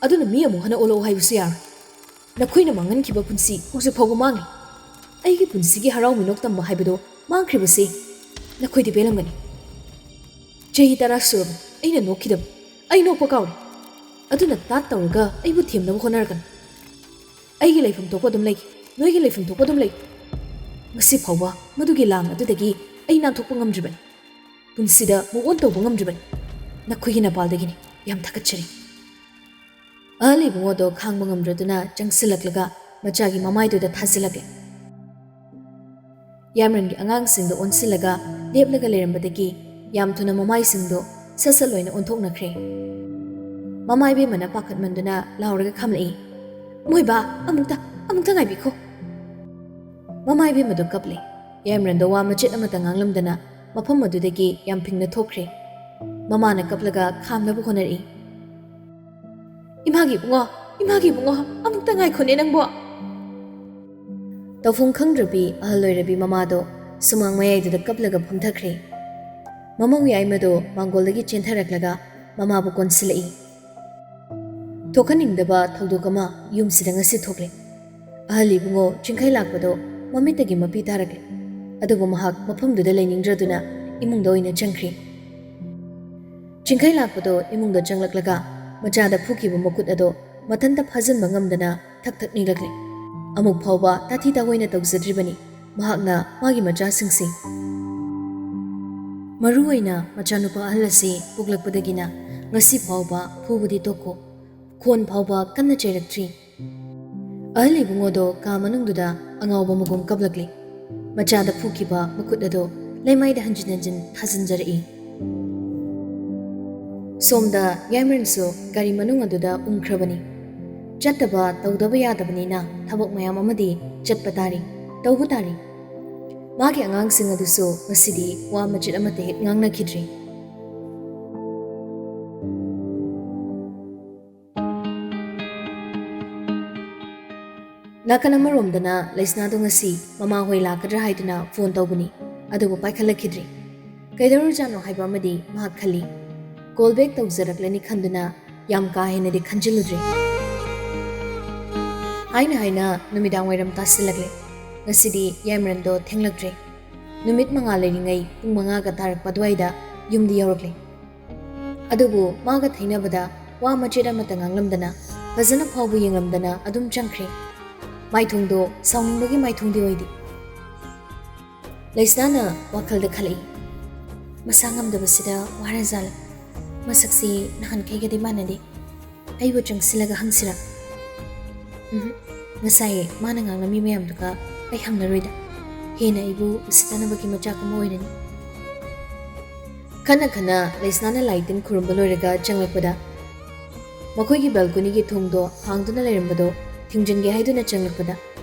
ꯑꯗꯨꯅ ꯃꯤ ꯑꯃꯨꯛ ꯍꯟꯅ ꯑꯣꯜꯂꯛꯑꯣ ꯍꯥꯏꯕꯁꯨ ꯌꯥꯔꯣꯏ꯫ ꯅꯈꯣꯏꯅ ꯃꯥꯡꯍꯟꯈꯤꯕ ꯄꯨꯟꯁꯤ ꯍꯧꯖꯤꯛ ꯐꯥꯎꯕ ꯃꯥꯡꯉꯤ꯫ ꯑꯩꯒꯤ ꯄꯨꯟꯁꯤꯒꯤ ꯍꯔꯥꯎ ꯃꯤꯅꯣꯛ ꯇꯝꯕ ꯍꯥꯏꯕꯗꯨ ꯃꯥꯡꯈ꯭ꯔꯤꯕꯁꯤ ꯅꯈꯣꯏꯗꯤ ꯄꯦꯜꯂꯝꯒꯅꯤ꯫ ꯆꯍꯤ ꯇꯔꯥ ꯁꯨꯔꯕ ꯑꯩꯅ ꯅꯣꯛꯈꯤꯗꯕ꯫ ꯑꯩ ꯅꯣꯛꯄ ꯀꯥꯎꯔꯦ꯫ ꯑꯗꯨꯅ ꯇꯥꯠ ꯇꯧꯔꯒ ꯑꯩꯕꯨ ꯊꯦꯝꯅꯕ ꯍꯣꯠꯅꯔꯛꯀꯅꯨ꯫ ꯑꯩꯒꯤ ꯂꯩꯐꯝ ꯊꯣꯛꯄ ꯑꯗꯨꯝ ꯂꯩꯒꯦ꯫ ꯅꯣꯏꯒꯤ ꯂꯩꯐꯝ ꯊꯣꯛꯄ ꯑꯗꯨꯝ ꯂꯩ꯫ ꯉꯁꯤ ꯐꯥꯎꯕ ꯃꯗꯨꯒꯤ ꯂꯥꯟ ꯑꯗꯨꯗꯒꯤ ꯑꯩ ꯅꯥꯟꯊꯣꯛꯄ ꯉꯝꯗ꯭ꯔꯤꯕꯅꯤ꯫ ꯄꯨꯟꯁꯤꯗ move on ꯇꯧꯕ ꯉꯝꯗ꯭ꯔꯤꯕꯅꯤ꯫ ꯅꯈꯣꯏꯒꯤ ꯅꯄꯥꯜꯗꯒꯤꯅꯤ꯫ ꯌꯥꯝ ꯊꯥꯒꯠꯆꯔꯤ꯫ ꯑꯍꯜ ꯏꯕꯨꯡꯉꯣꯗꯣ ꯈꯥꯡꯕ ꯉꯝꯗ꯭ꯔꯗꯨꯅ ꯆꯪꯁꯤꯜꯂꯛꯂꯒ ꯃꯆꯥꯒꯤ ꯃꯃꯥꯏꯗꯨꯗ ꯊꯥꯖꯤꯜꯂꯛꯂꯦ꯫ ꯌꯥꯏꯃꯔꯟꯒꯤ ꯑꯉꯥꯡꯁꯤꯡꯗꯣ ꯑꯣꯟꯁꯤꯜꯂꯒ ꯂꯦꯞꯂꯒ ꯂꯩꯔꯝꯕꯗꯒꯤ ꯌꯥꯝ ꯊꯨꯅ ꯃꯃꯥꯏꯁꯤꯡꯗꯣ ꯁꯠ ꯁꯠ ꯂꯣꯏꯅ ꯑꯣꯟꯊꯣꯛꯅꯈ꯭ꯔꯦ꯫ ꯃꯃꯥ ꯏꯕꯦꯝꯃꯅ ꯄꯥꯈꯠꯃꯟꯗꯨꯅ ꯂꯥꯎꯔꯒ ꯈꯥꯝꯂꯛꯏ, "ꯃꯣꯏꯕꯥ, ꯑꯃꯨꯛꯇ, ꯑꯃꯨꯛꯇ ꯉꯥꯏꯕꯤꯈꯣ!" ꯃꯃꯥ ꯏꯕꯦꯝꯃꯗꯣ ꯀꯞꯂꯦ꯫ ꯌꯥꯏꯃꯔꯟꯗꯣ ꯋꯥ ꯃꯆꯦꯠ ꯑꯃꯠꯇ ꯉꯥꯡꯂꯝꯗꯅ ꯃꯐꯝ ꯑꯗꯨꯗꯒꯤ ꯌꯥꯝ ꯐꯤꯡꯅ ꯊꯣꯛꯈ꯭ꯔꯦ꯫ ꯃꯃꯥꯅ ꯀꯞꯂꯒ ꯈꯥꯝꯅꯕ ꯍꯣꯠꯅꯔꯛꯏ꯫ "ꯏꯃꯥꯒꯤ ꯏꯕꯨꯡꯉꯣ, ꯏꯃꯥꯒꯤ ꯏꯕꯨꯡꯉꯣ, ꯑꯃꯨꯛꯇ ꯉꯥꯏꯈꯣꯅꯦ ꯅꯪꯕꯣ!" ꯇꯧꯐꯝ ꯈꯪꯗ꯭ꯔꯕꯤ ꯑꯍꯜ ꯑꯣꯏꯔꯕꯤ ꯃꯃꯥꯗꯣ ꯁꯨꯃꯥꯡ ꯃꯌꯥꯏꯗꯨꯗ ꯀꯞꯂꯒ ꯐꯝꯊꯈ꯭ꯔꯦ꯫ ꯃꯃꯧ ꯌꯥꯏꯃꯗꯣ ꯃꯥꯡꯒꯣꯜꯗꯒꯤ ꯆꯦꯟꯊꯔꯛꯂꯒ ꯃꯃꯥꯕꯨ ꯀꯣꯟꯁꯤꯜꯂꯛꯏ꯫ ꯊꯣꯛꯍꯟꯅꯤꯡꯗꯕ ꯊꯧꯗꯣꯛ ꯑꯃ ꯌꯨꯝꯁꯤꯗ ꯉꯁꯤ ꯊꯣꯛꯂꯦ꯫ ꯑꯍꯜ ꯏꯕꯨꯡꯉꯣ ꯆꯤꯡꯈꯩ ꯂꯥꯛꯄꯗꯣ ꯃꯃꯤꯠꯇꯒꯤ ꯃꯄꯤ ꯇꯥꯔꯛꯂꯦ꯫ ꯑꯗꯨꯕꯨ ꯃꯍꯥꯛ ꯃꯐꯝꯗꯨꯗ ꯂꯩꯅꯤꯡꯗ꯭ꯔꯗꯨꯅ ꯏꯃꯨꯡꯗ ꯑꯣꯏꯅ ꯆꯪꯈ꯭ꯔꯦ꯫ ꯆꯤꯡꯈꯩ ꯂꯥꯛꯄꯗꯣ ꯏꯃꯨꯡꯗ ꯆꯪꯂꯛꯂꯒ ꯃꯆꯥꯗ ꯐꯨꯈꯤꯕ ꯃꯈꯨꯠ ꯑꯗꯣ ꯃꯊꯟꯇ ꯐꯥꯖꯤꯟꯕ ꯉꯝꯗꯅ ꯊꯛ ꯊꯛ ꯅꯤꯛꯂꯛꯂꯦ꯫ ꯑꯃꯨꯛ ꯐꯥꯎꯕ ꯇꯥꯊꯤ ꯇꯥꯑꯣꯏꯅ ꯇꯧꯖꯗ꯭ꯔꯤꯕꯅꯤ ꯃꯍꯥꯛꯅ ꯃꯥꯒꯤ ꯃꯆꯥꯁꯤꯡꯁꯤ꯫ ꯃꯔꯨ ꯑꯣꯏꯅ ꯃꯆꯥꯅꯨꯄꯥ ꯑꯍꯜ ꯑꯁꯤ ꯄꯣꯛꯂꯛꯄꯗꯒꯤꯅ ꯉꯁꯤ ꯐꯥꯎꯕ ꯐꯨꯕꯗꯤ ꯇꯣꯛꯈꯣ, ꯈꯣꯟ ꯐꯥꯎꯕ ꯀꯟꯅ ꯆꯩꯔꯛꯇ꯭ꯔꯤ꯫ ꯑꯍꯜ ꯏꯕꯨꯡꯉꯣꯗꯣ ꯀꯥ ꯃꯅꯨꯡꯗꯨꯗ ꯑꯉꯥꯎꯕ ꯃꯒꯨꯝ ꯀꯞꯂꯛꯂꯤ꯫ ꯃꯆꯥꯗ ꯐꯨꯈꯤꯕ ꯃꯈꯨꯠ ꯑꯗꯣ ꯂꯩꯃꯥꯏꯗ ꯍꯟꯖꯤꯟ ꯍꯟꯖꯤꯟ ꯊꯥꯖꯤꯟꯖꯔꯛꯏ꯫ ꯁꯣꯝꯗ ꯌꯥꯏꯃꯔꯟꯁꯨ ꯒꯥꯔꯤ ꯃꯅꯨꯡ ꯑꯗꯨꯗ ꯎꯪꯈ꯭ꯔꯕꯅꯤ꯫ ꯆꯠꯇꯕ ꯇꯧꯗꯕ ꯌꯥꯗꯕꯅꯤꯅ ꯊꯕꯛ ꯃꯌꯥꯝ ꯑꯃꯗꯤ ꯆꯠꯄ ꯇꯥꯔꯤ, ꯇꯧꯕ ꯇꯥꯔꯤ꯫ ꯃꯥꯒꯤ ꯑꯉꯥꯡꯁꯤꯡ ꯑꯗꯨꯁꯨ ꯉꯁꯤꯗꯤ ꯋꯥ ꯃꯆꯦꯠ ꯑꯃꯠꯇ ꯍꯦꯛ ꯉꯥꯡꯅꯈꯤꯗ꯭ꯔꯤ꯫ ꯅꯥꯀꯟ ꯑꯃꯔꯣꯝꯗꯅ ꯂꯩꯁꯅꯥꯗꯣ ꯉꯁꯤ ꯃꯃꯥꯍꯣꯏ ꯂꯥꯛꯀꯗ꯭ꯔꯥ ꯍꯥꯏꯗꯨꯅ ꯐꯣꯟ ꯇꯧꯕꯅꯤ, ꯑꯗꯨꯕꯨ ꯄꯥꯏꯈꯠꯂꯛꯈꯤꯗ꯭ꯔꯤ꯫ ꯀꯩꯗꯧꯔꯖꯥꯠꯅꯣ ꯍꯥꯏꯕ ꯑꯃꯗꯤ ꯃꯍꯥꯛ ꯈꯜꯂꯤ꯫ ꯀꯣꯜ ꯕꯦꯛ ꯇꯧꯖꯔꯛꯂꯅꯤ ꯈꯟꯗꯨꯅ ꯌꯥꯝ ꯀꯥ ꯍꯦꯟꯅꯗꯤ ꯈꯟꯖꯤꯜꯂꯨꯗ꯭ꯔꯦ꯫ ꯍꯥꯏꯅ ꯍꯥꯏꯅ ꯅꯨꯃꯤꯗꯥꯡ ꯋꯥꯏꯔꯝ ꯇꯥꯁꯤꯜꯂꯛꯂꯦ꯫ ꯉꯁꯤꯗꯤ ꯌꯥꯏꯃꯔꯟꯗꯣ ꯊꯦꯡꯂꯛꯇ꯭ꯔꯦ꯫ ꯅꯨꯃꯤꯠ ꯃꯉꯥꯜ ꯂꯩꯔꯤꯉꯩ ꯄꯨꯡ ꯃꯉꯥꯒ ꯇꯥꯔꯛꯄ ꯑꯗꯨꯋꯥꯏꯗ ꯌꯨꯝꯗ ꯌꯧꯔꯛꯂꯦ꯫ ꯑꯗꯨꯕꯨ ꯃꯥꯒ ꯊꯩꯅꯕꯗ ꯋꯥ ꯃꯆꯦꯠ ꯑꯃꯠꯇ ꯉꯥꯡꯂꯝꯗꯅ, ꯐꯖꯅ ꯐꯥꯎꯕ ꯌꯦꯡꯂꯝꯗꯅ ꯑꯗꯨꯝ ꯆꯪꯈ꯭ꯔꯦ꯫ ꯃꯥꯏꯊꯣꯡꯗꯣ ꯁꯥꯎꯅꯤꯡꯕꯒꯤ ꯃꯥꯏꯊꯣꯡꯗꯤ ꯑꯣꯏꯗꯦ꯫ ꯂꯩꯁꯅꯥꯅ ꯋꯥꯈꯜꯗ ꯈꯜꯂꯛꯏ, "ꯃꯁꯥ ꯉꯝꯗꯕꯁꯤꯗ ꯋꯥꯔꯖꯥꯠꯂ? ꯃꯁꯛꯁꯤ ꯅꯍꯥꯟꯈꯩꯒꯗꯤ ꯃꯥꯟꯅꯗꯦ꯫ ꯑꯩꯕꯨ ꯆꯪꯁꯤꯜꯂꯒ ꯍꯪꯁꯤꯔꯥ? ꯎꯝ, ꯉꯁꯥꯏ ꯃꯥꯅ ꯉꯥꯡꯂꯝꯃꯤ ꯃꯌꯥꯝꯗꯨꯒ ꯑꯩ ꯍꯪꯂꯔꯣꯏꯗ꯫ ꯍꯦꯟꯅ ꯑꯩꯕꯨ ꯎꯁꯤꯠꯇꯅꯕꯒꯤ ꯃꯆꯥꯛ ꯑꯃ ꯑꯣꯏꯔꯅꯤ꯫" ꯈꯟꯅ ꯈꯟꯅ ꯂꯩꯁꯅꯥꯅ ꯂꯥꯏ ꯇꯤꯟ ꯈꯨꯔꯨꯝꯕ ꯂꯣꯏꯔꯒ ꯆꯪꯂꯛꯄꯗ, ꯃꯈꯣꯏꯒꯤ ꯕꯦꯜꯀꯣꯅꯤꯒꯤ ꯊꯣꯡꯗꯣ ꯍꯥꯡꯗꯨꯅ ꯂꯩꯔꯝꯕꯗꯣ ꯊꯤꯡꯖꯤꯟꯒꯦ ꯍꯥꯏꯗꯨꯅ ꯆꯪꯂꯛꯄꯗ,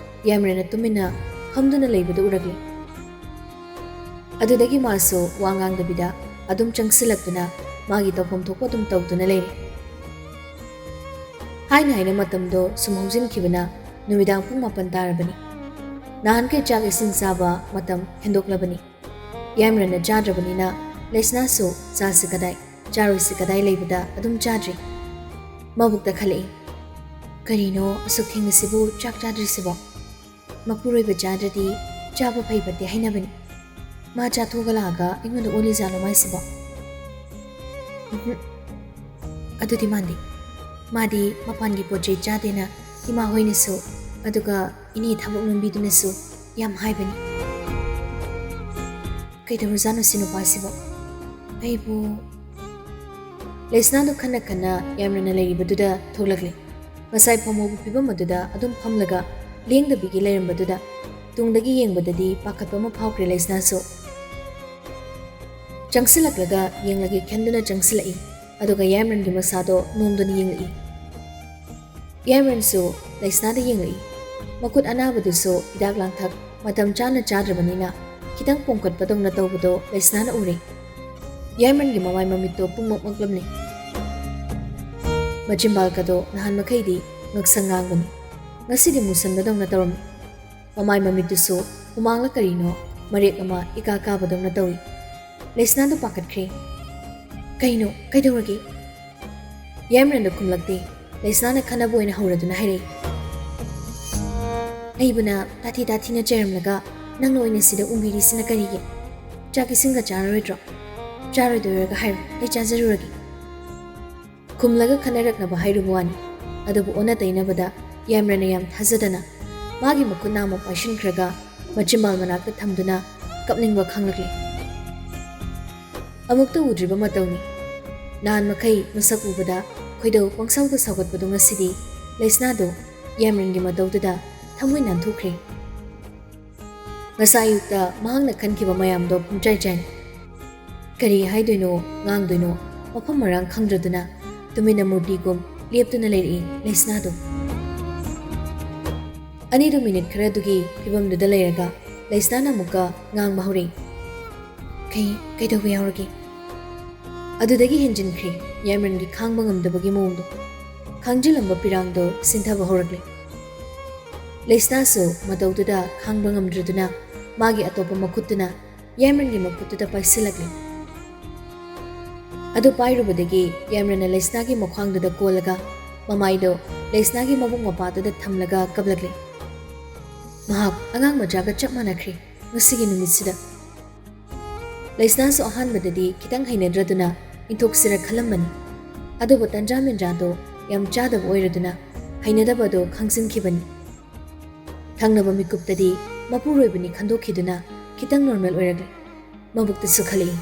ꯌꯥꯏꯃꯔꯟꯅ ꯇꯨꯃꯤꯟꯅ ꯐꯝꯗꯨꯅ ꯂꯩꯕꯗꯨ ꯎꯔꯛꯂꯦ꯫ ꯑꯗꯨꯗꯒꯤ ꯃꯥꯁꯨ ꯋꯥ ꯉꯥꯡꯗꯕꯤꯗ ꯑꯗꯨꯝ ꯆꯪꯁꯤꯜꯂꯛꯇꯨꯅ ꯃꯥꯒꯤ ꯇꯧꯐꯝ ꯊꯣꯛꯄ ꯑꯗꯨꯝ ꯇꯧꯗꯨꯅ ꯂꯩꯔꯦ꯫ ꯍꯥꯏꯅ ꯍꯥꯏꯅ ꯃꯇꯝꯗꯣ ꯁꯨꯝ ꯍꯧꯖꯤꯟꯈꯤꯕꯅ ꯅꯨꯃꯤꯗꯥꯡ ꯄꯨꯡ ꯃꯥꯄꯟ ꯇꯥꯔꯕꯅꯤ꯫ ꯅꯍꯥꯟꯈꯩ ꯆꯥꯛ ꯏꯁꯤꯡ ꯆꯥꯕ ꯃꯇꯝ ꯍꯦꯟꯗꯣꯛꯂꯕꯅꯤ꯫ ꯌꯥꯏꯃꯔꯟꯅ ꯆꯥꯗ꯭ꯔꯕꯅꯤꯅ ꯂꯩꯁꯅꯥꯁꯨ ꯆꯥꯁꯤ ꯀꯗꯥꯏ, ꯆꯥꯔꯣꯏꯁꯤ ꯀꯗꯥꯏ ꯂꯩꯕꯗ ꯑꯗꯨꯝ ꯆꯥꯗ꯭ꯔꯤ꯫ ꯃꯕꯨꯛꯇ ꯈꯜꯂꯛꯏ, "ꯀꯔꯤꯅꯣ ꯑꯁꯨꯛ ꯊꯦꯡꯉꯁꯤꯕꯨ ꯆꯥꯛ ꯆꯥꯗ꯭ꯔꯤꯁꯤꯕꯣ? ꯃꯄꯨꯔꯣꯏꯕ ꯆꯥꯗ꯭ꯔꯗꯤ ꯆꯥꯕ ꯐꯩ ꯐꯠꯇꯦ ꯍꯥꯏꯅꯕꯅꯤ꯫ ꯃꯥ ꯆꯥꯊꯣꯛꯑꯒ ꯂꯥꯛꯑꯒ ꯑꯩꯉꯣꯟꯗ ꯑꯣꯜꯂꯤꯖꯥꯠꯂꯣ ꯃꯥꯏꯁꯤꯕꯣ? ꯎꯝꯍꯨꯝ꯫ ꯑꯗꯨꯗꯤ ꯃꯥꯟꯗꯦ꯫ ꯃꯥꯗꯤ ꯃꯄꯥꯟꯒꯤ ꯄꯣꯠ ꯆꯩ ꯆꯥꯗꯦꯅ ꯏꯃꯥ ꯍꯣꯏꯅꯁꯨ, ꯑꯗꯨꯒ ꯏꯅꯦ ꯊꯕꯛ ꯅꯣꯝꯕꯤꯗꯨꯅꯁꯨ ꯌꯥꯝ ꯍꯥꯏꯕꯅꯤ꯫ ꯀꯩꯗꯧꯔꯖꯥꯠꯅꯣ ꯁꯤ ꯅꯨꯄꯥꯁꯤꯕꯣ? ꯑꯩꯕꯨ" ꯂꯩꯁꯅꯥꯗꯨ ꯈꯟꯅ ꯈꯟꯅ ꯌꯥꯏꯃꯔꯟꯅ ꯂꯩꯔꯤꯕꯗꯨꯗ ꯊꯣꯛꯂꯛꯂꯦ꯫ ꯉꯁꯥꯏ ꯐꯝꯍꯧꯕ ꯐꯤꯕꯝ ꯑꯗꯨꯗ ꯑꯗꯨꯝ ꯐꯝꯂꯒ ꯂꯦꯡꯗꯕꯤꯒꯤ ꯂꯩꯔꯝꯕꯗꯨꯗ ꯇꯨꯡꯗꯒꯤ ꯌꯦꯡꯕꯗꯗꯤ ꯄꯥꯈꯠꯄ ꯑꯃ ꯐꯥꯎꯈ꯭ꯔꯦ ꯂꯩꯁꯅꯥꯁꯨ꯫ ꯆꯪꯁꯤꯜꯂꯛꯂꯒ ꯌꯦꯡꯂꯒꯦ ꯈꯟꯗꯨꯅ ꯆꯪꯁꯤꯜꯂꯛꯏ꯫ ꯑꯗꯨꯒ ꯌꯥꯏꯃꯔꯟꯒꯤ ꯃꯁꯥꯗꯣ ꯅꯣꯝꯗꯨꯅ ꯌꯦꯡꯂꯛꯏ꯫ ꯌꯥꯏꯃꯔꯟꯁꯨ ꯂꯩꯁꯅꯥꯗ ꯌꯦꯡꯂꯛꯏ꯫ ꯃꯈꯨꯠ ꯑꯅꯥꯕꯗꯨꯁꯨ ꯍꯤꯗꯥꯛ ꯂꯥꯡꯊꯛ ꯃꯇꯝ ꯆꯥꯅ ꯆꯥꯗ꯭ꯔꯕꯅꯤꯅ ꯈꯤꯇꯪ ꯄꯣꯝꯈꯠꯄꯗꯧꯅ ꯇꯧꯕꯗꯣ ꯂꯩꯁꯅꯥꯅ ꯎꯔꯦ꯫ ꯌꯥꯏꯃꯔꯟꯒꯤ ꯃꯃꯥꯏ ꯃꯃꯤꯠꯇꯣ ꯄꯨꯡꯃꯛ ꯃꯛꯂꯝꯂꯦ꯫ ꯃꯆꯤꯟꯕꯥꯜꯒꯗꯣ ꯅꯍꯥꯟ ꯃꯈꯩꯗꯤ ꯉꯛꯁꯪ ꯉꯥꯡꯕꯅꯤ, ꯉꯁꯤꯗꯤ ꯃꯨꯁꯟꯕꯗꯧꯅ ꯇꯧꯔꯝꯃꯤ꯫ ꯃꯃꯥꯏ ꯃꯃꯤꯠꯇꯨꯁꯨ ꯍꯨꯃꯥꯡꯂ ꯀꯔꯤꯅꯣ ꯃꯔꯦꯛ ꯑꯃ ꯏꯀꯥ ꯀꯥꯕꯗꯧꯅ ꯇꯧꯏ꯫ ꯂꯩꯁꯅꯥꯗꯨ ꯄꯥꯈꯠꯈ꯭ꯔꯦ꯫ "ꯀꯩꯅꯣ? ꯀꯩꯗꯧꯔꯒꯦ?" ꯌꯥꯏꯃꯔꯟꯗ ꯈꯨꯝꯂꯛꯇꯦ꯫ ꯂꯩꯁꯅꯥꯅ ꯈꯟꯅꯕ ꯑꯣꯏꯅ ꯍꯧꯔꯗꯨꯅ ꯍꯥꯏꯔꯛꯏ, "ꯑꯩꯕꯨꯅ ꯇꯥꯊꯤ ꯇꯥꯊꯤꯅ ꯆꯩꯔꯝꯂꯒ ꯅꯪꯅ ꯑꯣꯏꯅ ꯁꯤꯗ ꯎꯝꯕꯤꯔꯤꯁꯤꯅ ꯀꯔꯤꯒꯤ? ꯆꯥꯛ ꯏꯁꯤꯡꯒ ꯆꯥꯔꯔꯣꯏꯗ꯭ꯔꯣ? ꯆꯥꯔꯣꯏꯗꯣꯏꯔꯒ ꯍꯥꯏꯔꯣ, ꯑꯩ ꯆꯥꯖꯔꯨꯔꯒꯦ꯫" ꯈꯨꯝꯂꯒ ꯈꯟꯅꯔꯛꯅꯕ ꯍꯥꯏꯔꯨꯕ ꯋꯥꯅꯤ꯫ ꯑꯗꯨꯕꯨ ꯑꯣꯟꯅ ꯇꯩꯅꯕꯗ ꯌꯥꯏꯃꯔꯟꯅ ꯌꯥꯝ ꯊꯥꯖꯗꯅ ꯃꯥꯒꯤ ꯃꯈꯨꯠ ꯅꯥꯝꯃ ꯄꯥꯏꯁꯤꯟꯈ꯭ꯔꯒ ꯃꯆꯤꯟꯕꯥꯜ ꯃꯅꯥꯛꯇ ꯊꯝꯗꯨꯅ ꯀꯞꯅꯤꯡꯕ ꯈꯥꯡꯂꯛꯂꯤ꯫ ꯑꯃꯨꯛꯇ ꯎꯗ꯭ꯔꯤꯕ ꯃꯇꯧꯅꯤ꯫ ꯅꯍꯥꯟ ꯃꯈꯩ ꯃꯁꯛ ꯎꯕꯗ ꯈꯣꯏꯗꯧ ꯄꯪꯁꯥꯎꯗ ꯁꯥꯎꯒꯠꯄꯗꯣ ꯉꯁꯤꯗꯤ ꯂꯩꯁꯅꯥꯗꯣ ꯌꯥꯏꯃꯔꯟꯒꯤ ꯃꯇꯧꯗꯨꯗ ꯊꯃꯣꯏ ꯅꯥꯟꯊꯣꯛꯈ꯭ꯔꯦ꯫ ꯉꯁꯥꯏ ꯑꯌꯨꯛꯇ ꯃꯍꯥꯛꯅ ꯈꯟꯈꯤꯕ ꯃꯌꯥꯝꯗꯣ ꯄꯨꯡꯆꯥꯏ ꯆꯥꯏ꯫ ꯀꯔꯤ ꯍꯥꯏꯗꯣꯏꯅꯣ, ꯉꯥꯡꯗꯣꯏꯅꯣ ꯃꯐꯝ ꯃꯔꯥꯡ ꯈꯪꯗ꯭ꯔꯗꯨꯅ ꯇꯨꯃꯤꯟꯅ ꯃꯨꯔꯇꯤꯒꯨꯝ ꯂꯦꯞꯇꯨꯅ ꯂꯩꯔꯛꯏ ꯂꯩꯁꯅꯥꯗꯣ꯫ ꯑꯅꯤꯗꯨ ꯃꯤꯅꯤꯠ ꯈꯔꯗꯨꯒꯤ ꯐꯤꯕꯝꯗꯨꯗ ꯂꯩꯔꯒ ꯂꯩꯁꯅꯥꯅ ꯑꯃꯨꯛꯀ ꯉꯥꯡꯕ ꯍꯧꯔꯛꯏ꯫ "ꯀꯩ, ꯀꯩꯗꯧꯕ ꯌꯥꯎꯔꯒꯦ?" ꯑꯗꯨꯗꯒꯤ ꯍꯦꯟꯖꯤꯟꯈ꯭ꯔꯦ ꯌꯥꯏꯃꯔꯟꯒꯤ ꯈꯥꯡꯕ ꯉꯝꯗꯕꯒꯤ ꯃꯑꯣꯡꯗꯣ꯫ ꯈꯥꯡꯖꯤꯜꯂꯝꯕ ꯄꯤꯔꯥꯡꯗꯣ ꯁꯤꯟꯊꯕ ꯍꯧꯔꯛꯂꯦ꯫ ꯂꯩꯁꯅꯥꯁꯨ ꯃꯇꯧꯗꯨꯗ ꯈꯥꯡꯕ ꯉꯝꯗ꯭ꯔꯗꯨꯅ ꯃꯥꯒꯤ ꯑꯇꯣꯞꯄ ꯃꯈꯨꯠꯇꯨꯅ ꯌꯥꯏꯃꯔꯟꯒꯤ ꯃꯈꯨꯠꯇꯨꯗ ꯄꯥꯏꯁꯤꯜꯂꯛꯂꯦ꯫ ꯑꯗꯨ ꯄꯥꯏꯔꯨꯕꯗꯒꯤ ꯌꯥꯏꯃꯔꯟꯅ ꯂꯩꯁꯅꯥꯒꯤ ꯃꯈ꯭ꯋꯥꯡꯗꯨꯗ ꯀꯣꯜꯂꯒ ꯃꯃꯥꯏꯗꯣ ꯂꯩꯁꯅꯥꯒꯤ ꯃꯕꯨꯛ ꯃꯄꯥꯗꯨꯗ ꯊꯝꯂꯒ ꯀꯞꯂꯛꯂꯦ꯫ ꯃꯍꯥꯛ ꯑꯉꯥꯡ ꯃꯆꯥꯒ ꯆꯞ ꯃꯥꯟꯅꯈ꯭ꯔꯦ ꯃꯁꯤꯒꯤ ꯅꯨꯃꯤꯠꯁꯤꯗ꯫ ꯂꯩꯁꯅꯥꯁꯨ ꯑꯍꯥꯟꯕꯗꯗꯤ ꯈꯤꯇꯪ ꯍꯩꯅꯗ꯭ꯔꯗꯨꯅ ꯏꯟꯊꯣꯛꯁꯤꯔ ꯈꯜꯂꯝꯕꯅꯤ꯫ ꯑꯗꯨꯕꯨ ꯇꯟꯖꯥ ꯃꯦꯟꯖꯥꯗꯣ ꯌꯥꯝ ꯆꯥꯗꯕ ꯑꯣꯏꯔꯗꯨꯅ ꯍꯩꯅꯗꯕꯗꯣ ꯈꯪꯖꯤꯟꯈꯤꯕꯅꯤ꯫ ꯊꯪꯅꯕ ꯃꯤꯀꯨꯞꯇꯗꯤ ꯃꯄꯨꯔꯣꯏꯕꯅꯤ ꯈꯟꯗꯣꯛꯈꯤꯗꯨꯅ ꯈꯤꯇꯪ ꯅꯣꯔꯃꯦꯜ ꯑꯣꯏꯔꯛꯂꯦ꯫ ꯃꯕꯨꯛꯇꯁꯨ ꯈꯜꯂꯛꯏ,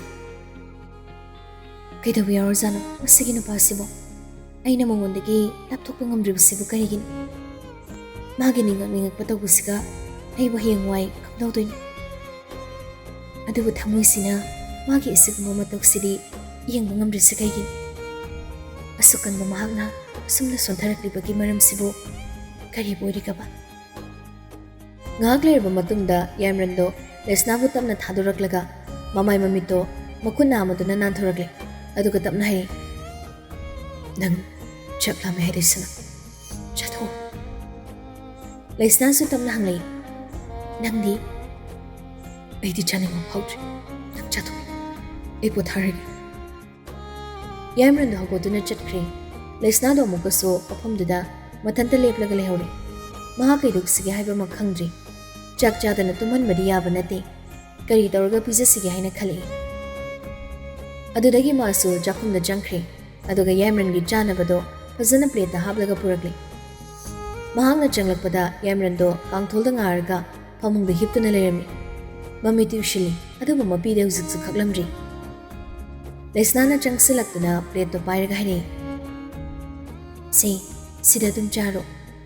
"ꯀꯩꯗꯧꯕ ꯌꯥꯎꯔꯖꯥꯠꯅꯣ ꯃꯁꯤꯒꯤ ꯅꯨꯄꯥꯁꯤꯕꯣ? ꯑꯩꯅ ꯃꯉꯣꯟꯗꯒꯤ ꯂꯥꯞꯊꯣꯛꯄ ꯉꯝꯗ꯭ꯔꯤꯕꯁꯤꯕꯨ ꯀꯔꯤꯒꯤꯅꯣ? ꯃꯥꯒꯤ ꯅꯤꯡꯉꯛ ꯅꯤꯡꯉꯛꯄ ꯇꯧꯕꯁꯤꯒ ꯑꯩꯕꯨ ꯍꯌꯦꯡꯋꯥꯏ ꯀꯝꯗꯧꯗꯣꯏꯅꯣ? ꯑꯗꯨꯕꯨ ꯊꯃꯣꯏꯁꯤꯅ ꯃꯥꯒꯤ ꯑꯁꯤꯒꯨꯝꯕ ꯃꯇꯧꯁꯤꯗꯤ ꯌꯦꯡꯕ ꯉꯝꯗ꯭ꯔꯤꯁꯤ ꯀꯩꯒꯤꯅꯣ? ꯑꯁꯨꯛ ꯀꯟꯕ ꯃꯍꯥꯛꯅ ꯑꯁꯨꯝꯅ ꯁꯣꯟꯊꯔꯛꯂꯤꯕꯒꯤ ꯃꯔꯝꯁꯤꯕꯨ ꯀꯔꯤꯕꯨ ꯑꯣꯏꯔꯤꯒꯕ?" ꯉꯥꯏꯍꯥꯛ ꯂꯩꯔꯕ ꯃꯇꯨꯡꯗ ꯌꯥꯏꯃꯔꯟꯗꯣ ꯂꯩꯁꯅꯥꯕꯨ ꯇꯞꯅ ꯊꯥꯗꯣꯔꯛꯂꯒ ꯃꯃꯥꯏ ꯃꯃꯤꯠꯇꯣ ꯃꯈꯨꯠ ꯅꯥꯝꯃꯗꯨꯅ ꯅꯥꯟꯊꯣꯔꯛꯂꯦ꯫ ꯑꯗꯨꯒ ꯇꯞꯅ ꯍꯥꯏꯔꯛꯏ, "ꯅꯪ ꯆꯥꯛ ꯂꯥꯝꯃꯦ ꯍꯥꯏꯗꯣꯏꯁꯤꯅ ꯆꯥꯊꯣꯛꯑꯣ꯫" ꯂꯩꯁꯅꯥꯁꯨ ꯇꯞꯅ ꯍꯪꯂꯛꯏ, "ꯅꯪꯗꯤ?" "ꯑꯩꯗꯤ ꯆꯥꯅꯤꯡꯕ ꯐꯥꯎꯗ꯭ꯔꯤ꯫ ꯅꯪ ꯆꯥꯊꯣꯛꯑꯣ꯫ ꯑꯩ ꯄꯣꯊꯥꯔꯒꯦ꯫" ꯌꯥꯏꯃꯔꯟꯗꯣ ꯍꯧꯒꯠꯇꯨꯅ ꯆꯠꯈ꯭ꯔꯦ꯫ ꯂꯩꯁꯅꯥꯗꯣ ꯑꯃꯨꯛꯀꯁꯨ ꯃꯐꯝꯗꯨꯗ ꯃꯊꯟꯇ ꯂꯦꯞꯂꯒ ꯂꯩꯍꯧꯔꯦ꯫ ꯃꯍꯥꯛ ꯀꯩꯗꯧꯁꯤꯒꯦ ꯍꯥꯏꯕ ꯑꯃ ꯈꯪꯗ꯭ꯔꯤ꯫ ꯆꯥꯛ ꯆꯥꯗꯅ ꯇꯨꯝꯍꯟꯕꯗꯤ ꯌꯥꯕ ꯅꯠꯇꯦ꯫ ꯀꯔꯤ ꯇꯧꯔꯒ ꯄꯤꯖꯁꯤꯒꯦ ꯍꯥꯏꯅ ꯈꯜꯂꯛꯏ꯫ ꯑꯗꯨꯗꯒꯤ ꯃꯥꯁꯨ ꯆꯥꯛꯈꯨꯝꯗ ꯆꯪꯈ꯭ꯔꯦ꯫ ꯑꯗꯨꯒ ꯌꯥꯏꯃꯔꯟꯒꯤ ꯆꯥꯅꯕꯗꯣ ꯐꯖꯅ ꯄ꯭ꯂꯦꯠꯇ ꯍꯥꯞꯂꯒ ꯄꯨꯔꯛꯂꯦ꯫ ꯃꯍꯥꯛꯅ ꯆꯪꯂꯛꯄꯗ ꯌꯥꯏꯃꯔꯟꯗꯣ ꯀꯥꯡꯊꯣꯜꯗ ꯉꯥꯔꯒ ꯐꯃꯨꯡꯗ ꯍꯤꯞꯇꯨꯅ ꯂꯩꯔꯝꯃꯤ꯫ ꯃꯃꯤꯠꯇꯤ ꯎꯏꯁꯤꯜꯂꯤ, ꯑꯗꯨꯕꯨ ꯃꯄꯤꯗꯤ ꯍꯧꯖꯤꯛꯁꯨ ꯈꯛꯂꯝꯗ꯭ꯔꯤ꯫ ꯂꯩꯁꯅꯥꯅ ꯆꯪꯁꯤꯜꯂꯛꯇꯨꯅ ꯄ꯭ꯂꯦꯠꯇꯣ ꯄꯥꯏꯔꯒ ꯍꯥꯏꯔꯛꯏ, "ꯁꯦ, ꯁꯤꯗ ꯑꯗꯨꯝ ꯆꯥꯔꯣ꯫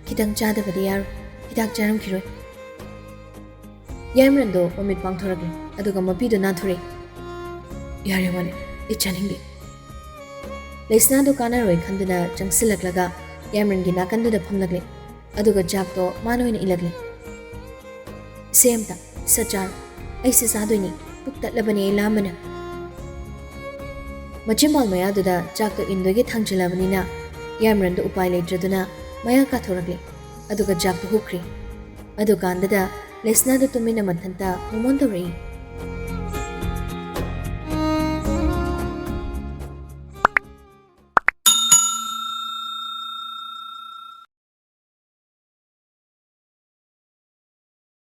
ꯈꯤꯇꯪ ꯆꯥꯗꯕꯗꯤ ꯌꯥꯔꯣꯏ꯫ ꯍꯤꯗꯥꯛ ꯆꯥꯔꯝꯈꯤꯔꯣꯏ꯫" ꯌꯥꯏꯃꯔꯟꯗꯣ ꯃꯃꯤꯠ ꯄꯥꯡꯊꯣꯔꯛꯂꯦ, ꯑꯗꯨꯒ ꯃꯄꯤꯗꯣ ꯅꯥꯟꯊꯣꯔꯛꯏ꯫ "ꯌꯥꯔꯦ, ꯋꯥꯅꯦ, ꯑꯩ ꯆꯥꯅꯤꯡꯗꯦ꯫" ꯂꯩꯁꯅꯥꯗꯣ ꯀꯥꯟꯅꯔꯣꯏ ꯈꯟꯗꯨꯅ ꯆꯪꯁꯤꯜꯂꯛꯂꯒ ꯌꯥꯏꯃꯔꯟꯒꯤ ꯅꯥꯀꯟꯗꯨꯗ ꯐꯝꯂꯛꯂꯦ, ꯑꯗꯨꯒ ꯆꯥꯛꯇꯣ ꯃꯥꯅ ꯑꯣꯏꯅ ꯏꯜꯂꯛꯂꯦ꯫ "ꯁꯦ ꯑꯝꯇ, ꯁꯠ ꯆꯥꯔꯣ꯫ ꯑꯩꯁꯦ ꯆꯥꯗꯣꯏꯅꯤ꯫ ꯄꯨꯛ ꯇꯠꯂꯕꯅꯦ ꯑꯩ ꯂꯥꯝꯕꯅ꯫" ꯃꯆꯤꯟꯕꯥꯜ ꯃꯌꯥꯗꯨꯗ ꯆꯥꯛꯇꯣ ꯏꯟꯗꯣꯏꯒꯤ ꯊꯥꯡꯖꯤꯜꯂꯕꯅꯤꯅ ꯌꯥꯏꯃꯔꯟꯗꯣ ꯎꯄꯥꯏ ꯂꯩꯇ꯭ꯔꯗꯨꯅ ꯃꯌꯥ ꯀꯥꯊꯣꯔꯛꯂꯦ, ꯑꯗꯨꯒ ꯆꯥꯛꯇꯣ ꯍꯨꯞꯈ꯭ꯔꯦ꯫ ꯑꯗꯨꯀꯥꯟꯗꯗ ꯂꯩꯁꯅꯥꯗꯣ ꯇꯨꯃꯤꯟꯅ ꯃꯊꯟꯇ ꯃꯣꯃꯣꯟ ꯇꯧꯔꯛꯏ꯫